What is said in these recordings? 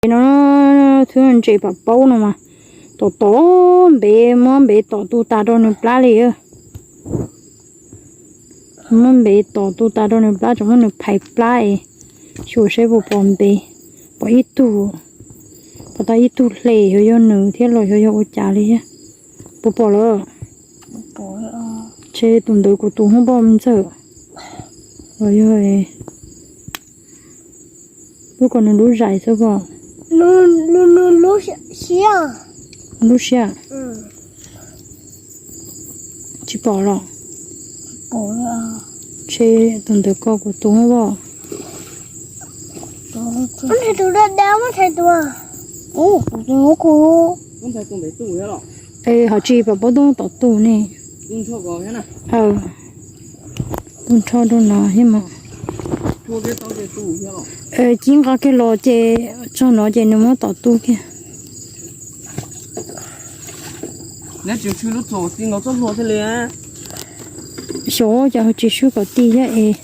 No, thwb ntses pam paub no mas, tom tom npev, muab npev tom tu tas rau nws plab li. Muab npev tom tu tas rau nws plab, tseem muab nws phais plab es xyuas seb puas pom npev, pom ib tug, pom tau ib tug hle, xyov yog nws thiab los xyov yog ua cas li thiab. Puas pom lawm? Ntshe tus ntawd kuv tus hub poj ntxawm los yog lub ko nws lub zais xwb pom. Lub siab tsis pom los? Ntshe tus ntawd ko kuv tus hub poj. Es ho tsis pom paub tub tom tu ne. Tu nrho rau no thiab mas. Cib nqa kiag los ces txog no ces nws muab tom tu kiag. Xyov cas ho tsis swb kom ti thiab es.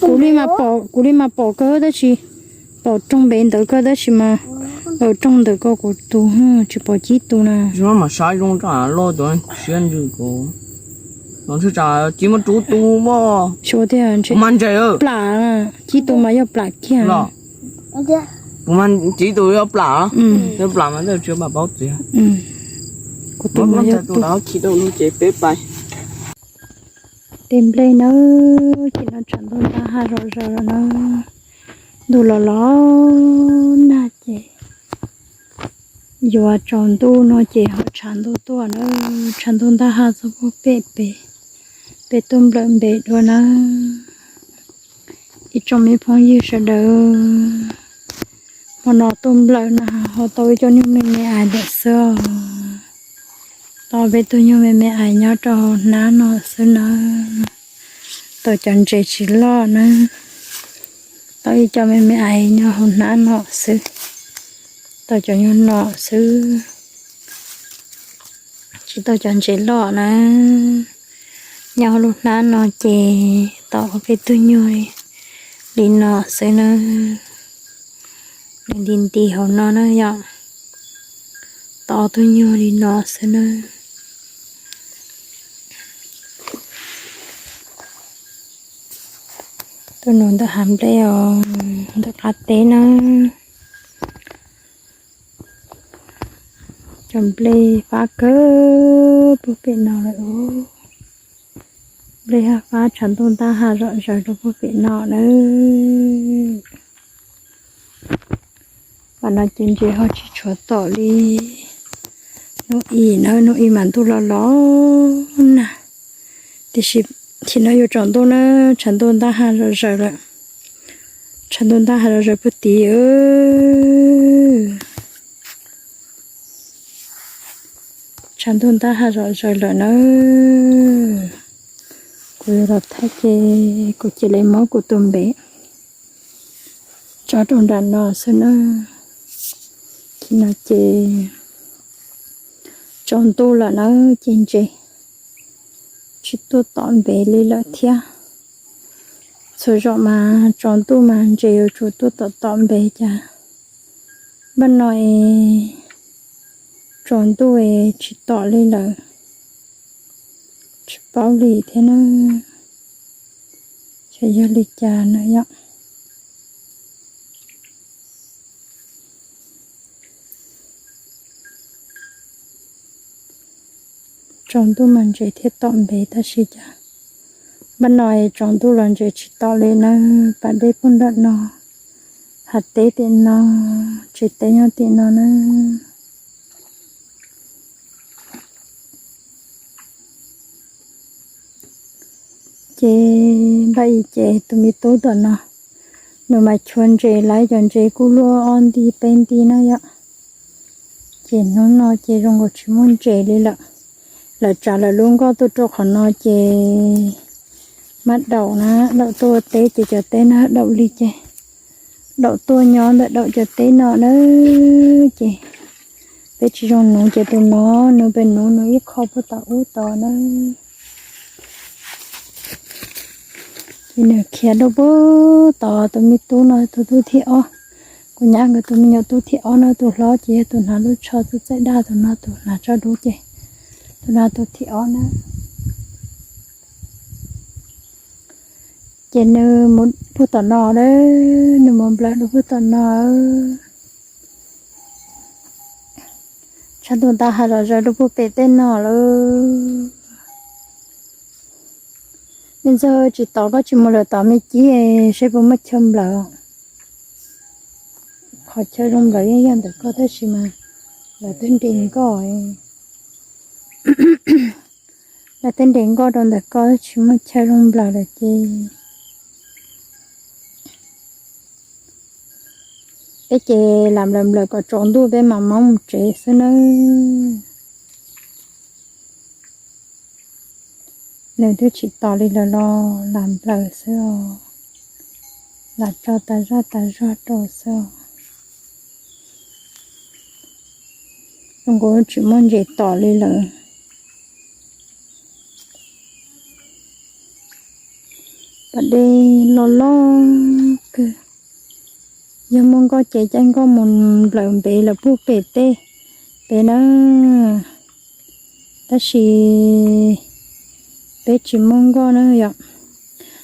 Kuv li mas pom, kuv li mas pom kawg tab sis, pom roog npev ntawd kawg tab sis mas, roog ntawm ko kuv tus, tsis pom cib tu na. Mas saib zoo rau loj tuaj siab ntsws kuv. Los ntshe tsam cib muab rub tu mog. Xyov tiag, ntshe plam, cib tu mas yog plam kiag. Kuv mas cib tus yog plam, yog plam mas tej tsis pom paub txiv. Kuv tus mas yog tus. Khi rau lub ces peb pais. Tej nplej na, ces no tshav ntuj ntab ha zom zaws los na, ntuj los los nag ces yuav tsaus ntuj no ces ho tshav ntuj tuaj na, tshav ntuj ntab ha txog puag pem pem, peb tuaj nplawm npe dua na. Ib tsoom me phooj ywg sawv daws, hmo no tuaj nplawm na ho tau ib co nyuj me me ais ntawm xwb os. Tau peb tug nyuj me me ais nyob rau hauv hnab no xwb na. Tau cov ntses tsis loj na. Tau ib co me me ais nyob hauv hnab no xwb. Tau cov nyuag no xwb. Tsis tau cov ntses loj na. Nyob hauv lub hnab no ces tau ob peb tug nyuag li no xwb na. Nws nti nti hauv no na yom. Tau ob tug nyuag li no xwb na. Tuaj nug ntawm hav nplej os, ntawm qab teb na. Cov nplej fab kawg puag pem no lawm. Nplej fab tshav ntuj ntab ha zom zaws rau puag pem no na. Vam no ces ntses ho tsis tshuav tom li hnub i na, hnub i mas ntuj los los nag. Tiam sis thaum no yuav tsaus ntuj na, tshav ntuj ntab ha zom zaws lawm. Tshav ntuj ntab ha zom zaws puag tid. Tshav ntuj ntab ha zom zaws lawm na. Kuv yuav los thaij ces kuv cia li muab kuv tus npev tso rau nram no xwb na. Khi no ces tsaus ntuj lawm na, ces ntses tsis tuaj tom npev li lawm thiab. Txhua zaus mas tsaus ntuj mas ntses yuav tsum tuaj tom tom npev cas npaj no es tsaus ntuj es tsis tom li lawm. Tsis paub li thiab na, xyov yog li cas na yom. Tsaus ntuj mas ntses thiaj tom npev tab sis cas npaj no es tsaus ntuj los ntses tsis tom li na. Pas dej puag nram no, hav teb tim no, tsev teb nyob tim no na. Ces npaj i ces tus me tub tom no nws mas chua ntses lawm, cov ntses kuj luaj ob nti peb nti na yom. Ces hnub no ces zoo nkaus tsis muaj ntses li lawm. Lawv tsav lawv lub nkoj tuaj rau qhov no ces maj daum na, daum tuaj teb ces cov teb na daum li ces daum tuaj nyob ntawm daum cov teb no na. Ces peb tsis zoo nuv ces tus no nws pes nuv nws ib qho puag tom ub tod na. Ces nws khiav rau puag tod, tus me tub no tus tub thib ob, Kuv nyab nkawd tus me nyuam tub thib ob no, tus hlob ces yog tus hnav lub tsho txaij daj tus no, tus hnav tsho dub ces tus no tus thib ob na. Ces nws mus puag tom no, nws mus nplawm rau puag tom no. Tshav ntuj ntab ha los zawv rau puag pem tej no lawm. Me ntxawg, tsis tos koj tsis mus lawm tom me cib seb puas muaj chaw nplawm. Qhov chaw zoo nplawm yeej yog ntawm koj tab sis mas lawv twb nres nkoj, lawv twb nres nkoj rau ntawm koj, tsis muaj chaw zoo nplawm lawm ces peb ces lam nplawm nplawm kom tsaus ntuj peb mam maub mus tsev xwb nawb. Nws twb tsis tos li lawm los lam nplawm xwb os, lam tso tas zaj tas zog rau xwb os. Zoo nkaus tsis muaj ntses tom li lawm. Pas dej loj loj kawg. Yog muaj nkoj ces caij nkoj mus nplawm npev lawm puag pem tej pem na. Tab sis peb tsis muaj nkoj na yom.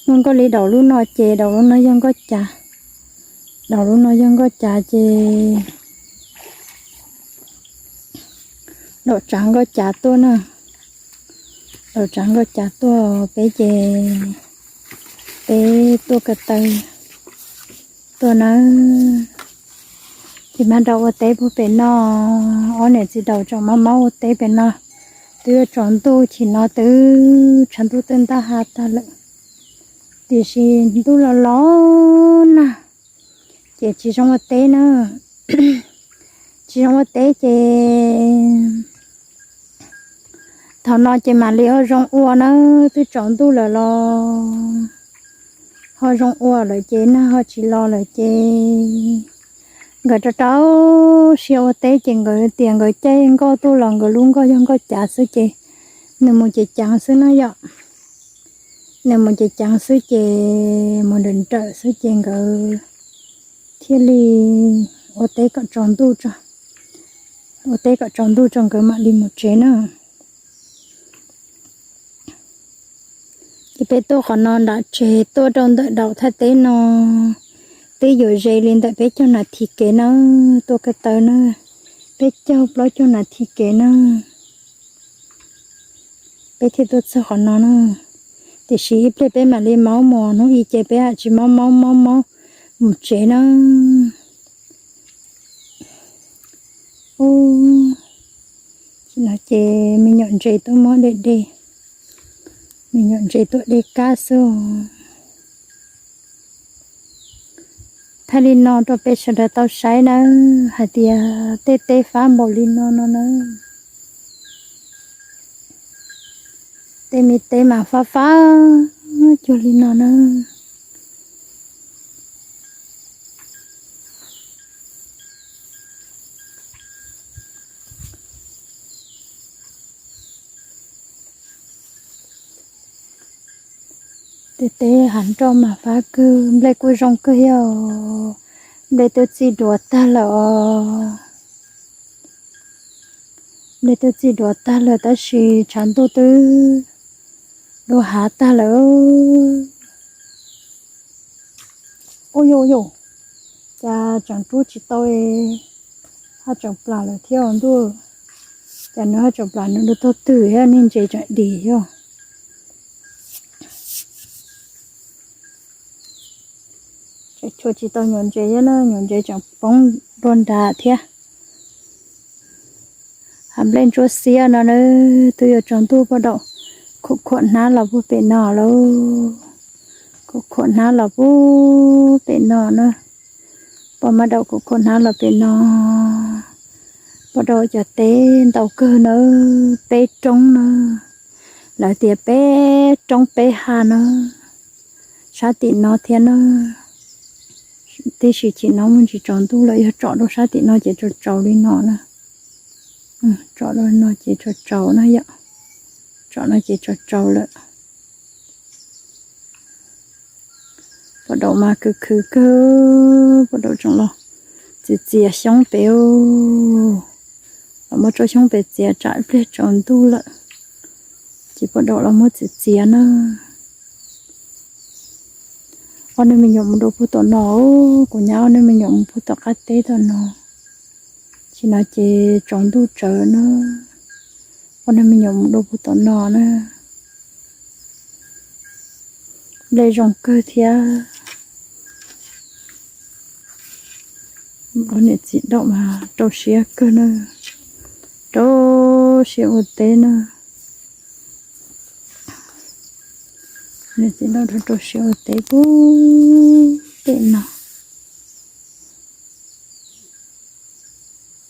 Muaj nkoj li daum lub no ces daum lub no yog nkoj cav. Daum lub no yog nkoj cav ces daum tsav nkoj cav tuaj na. Daum tsav nkoj cav tuaj peb ces peb tuaj ko taw tuaj nawb. Ces mas daum ua teb puag pem no, ob niam txiv daum tseem maub maub ua teb pem no. Twb yuav tsaus ntuj chim no twb tshav ntuj twb ntab ha tag lawm, tiam sis ntuj los los nag ces tsis zoo ua teb na. Tsis zoo ua teb ces thaum no ces mam li ho zoo ua na, twb tsaus ntuj lawm los ho zoo ua lawm ces nag ho tsis los lawm ces nkawd rau rau siab ua teb ces nkawd tias nkawd caij nkoj tuaj los nkawd lub nkoj yog nkoj cav xwb ces nws mus ceev ceev xwb na yom. Nws mus ceev ceev xwb ces mus nrawm nrawm xwb ces nkawd thiaj li ua teb kom tsaus ntuj tso, ua teb kom tsaus ntuj tso nkawd mam li mus tsev na. Ces peb tuaj qhov no nram tsev tuaj rau ntawm daum thaj teb no twb yuav ze li ntawm peb caug nas this kev na, tuaj ko taw na, peb caug plaub caug nas this kev na. Peb thiaj tuaj txog qhov no na. Tiam sis ib pliag peb mam li maub mus, hnub i ces peb ham tsis maub maub maub maub mus tsev na. Ub, no ces me nyuam ntses tuaj muab dej de, me nyuam ntses tuaj de kab xwb os. Thaij li no rau peb sawv daws tau saib nawb, hais tias tej teb fab npaum li no no na. Tej me teb mas fab fab cuag li no na. Tej teb hav nroj mas fab kawg, nplej kuj zoo kawg thiab os. Nplej twb txij duav tag lawm os. Nplej twb txij duav tag lawm tab sis tshav ntuj twb dua hav tag lawm. Ub yuj yuj, cas tseem rub tsis tau, haj tseem plam lawm thiab ntuj. Cas nws haj tseem plam, nws dua tog twg thiab, niag ntses tseem dim thiab. Tseem tshuav tsis tau nyuam ntses thiab na, nyuam ntses tseem poob dua nrad thiab. Hav nplej ntsuab xiab no na, twb yuav tsaus ntuj, poj daum khuam khuam hnab los puag pem no lauj. Khuam khuam hnab los puag pem no na. Poj mab daum khuam khuam hnab los pem no. Poj daum cov teb ntau kawg na, peb roob na. Lawv tias peb roob peb hav na, sab tim no thiab na. Tiam sis tim no muaj ntsis tsaus ntuj lawm, yog tsom rau sab tim no ces tsaus tsaus li no na. Tsom rau no ces tsaus tsaus na yom. Tsom no ces tsaus tsaus lawm. Poj daum mas khwv khwv kawg, poj daum tseem los Txiav txiav xyoob pem, los muab tsob xyoob pem txiav tsam ib pliag tsaus ntuj lawm ces puas daum los muab txiav txiav na. Ob niag me nyuam mus dua puag tom no, kuv nyab ob niag me nyuam mus puag tom qab teb tom no. Tsis no ces tsaus ntuj tsawv na. Ob niag me nyuam mus dua puag tom no na. Nplej zoo kawg thiab. Ua niam txiv daum mas rau siab kawg na, rau siab ua teb na. Niam txiv daum rau rau siab ua teb puag pem no.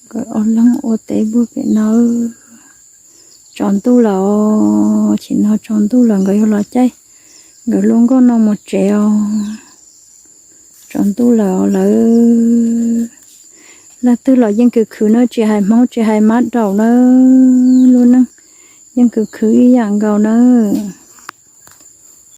Nkawd ob leeg ua teb puag pem no. Tsaus ntuj lawm os, tsis no tsaus ntuj lawm nkawd yuav los caij nkawd lub nkoj no mus tsev os. Tsaus ntuj lawm os lawv. Leej twg los yeej khwv khwv na, tsis hais Hmoob tsis hais Mab Daum na, lub neej yeej khwv khwv ib yam nkaus nawb.